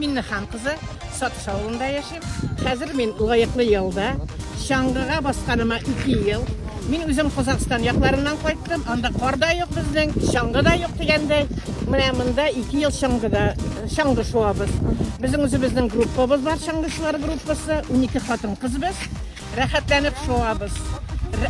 Миннехан кызы, Сатыш авылында яшим. Хәзер мин лаеклы ялда. Чаңгыга басканыма 2 ел. Мин үзем Казахстан якларыннан кайттым. Анда кар да юк безнең, чаңгы да юк дигәндәй. Менә монда 2 ел чаңгыда, чаңгы шуабыз. Безнең үзебезнең группабыз бар, чаңгычылар группасы. 12 хатын-кыз без. Рәхәтләнеп шуабыз.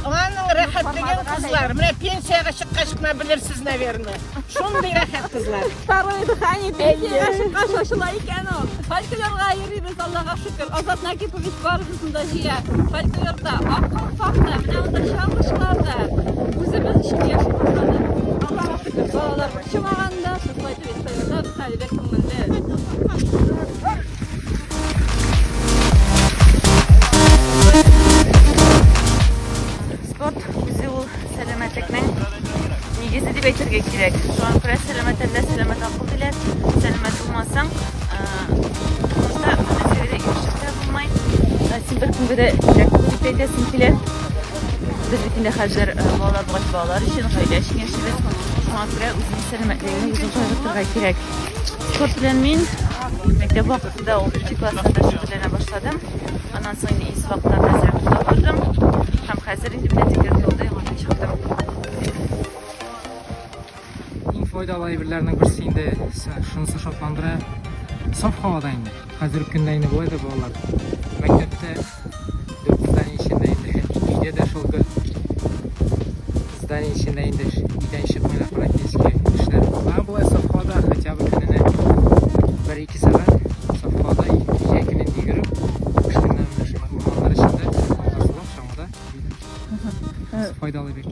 Аның рәхәтлеген кызлар, менә пенсиягә чыккач кына белерсез, наверное. Шундый рәхәт кызлар. Второе дыхание пенсиягә чыккач ачыла икән ул. Фольклорга йөрибез, Аллага шөкер. Азат Накипович барыбызны да җыя. Фольклорда, Ак калфакта, менә монда чаңгычылар да. Үзебез өчен яши башладык. Аллага шөкер, балалар борчымаган да, шушылай итеп яшәгәндә хәле дә күңелле. Спорт үзе ул сәламәтлекнең нигезе дип әйтергә кирәк. Шуңа күрә сәламәт тәндә сәламәт акыл диләр. Сәламәт булмасаң, тормышта нәрсәгә дә ирешеп тә булмай. Син беркемгә дә кирәк түгел дип әйтәсең килә. Без бит инде хәзер балалар булгач балалар өчен, гаилә өчен яшибез. Шуңа күрә үзеңнең сәламәтлегеңне үзең кайгыртырга кирәк. Спорт белән мин мәктәп вакытында 6 класста да шөгыльләнә башладым. Аннан соң инде инсулакта әзрәк туктап тордым. Һәм хәзер инде менә декрет ялында яңадан чыктым. Иң файдалы әйберләрнең берсе инде шунысы шатландыра. Саф һавада инде. Хәзерге көндә инде болай да балалар мәктәптә дүрт здание эчендә инде, өйдә дә шул гел здание эчендә инде өйдән чыкмыйлар практически эшләр. Ә болай саф һавада хотя бы көненә бер-ике сәгать саф һавада җәй көне йөгереп, кыш көне менә шулай урманнар эчендә һава сулап, чаңгыда файдалы бик.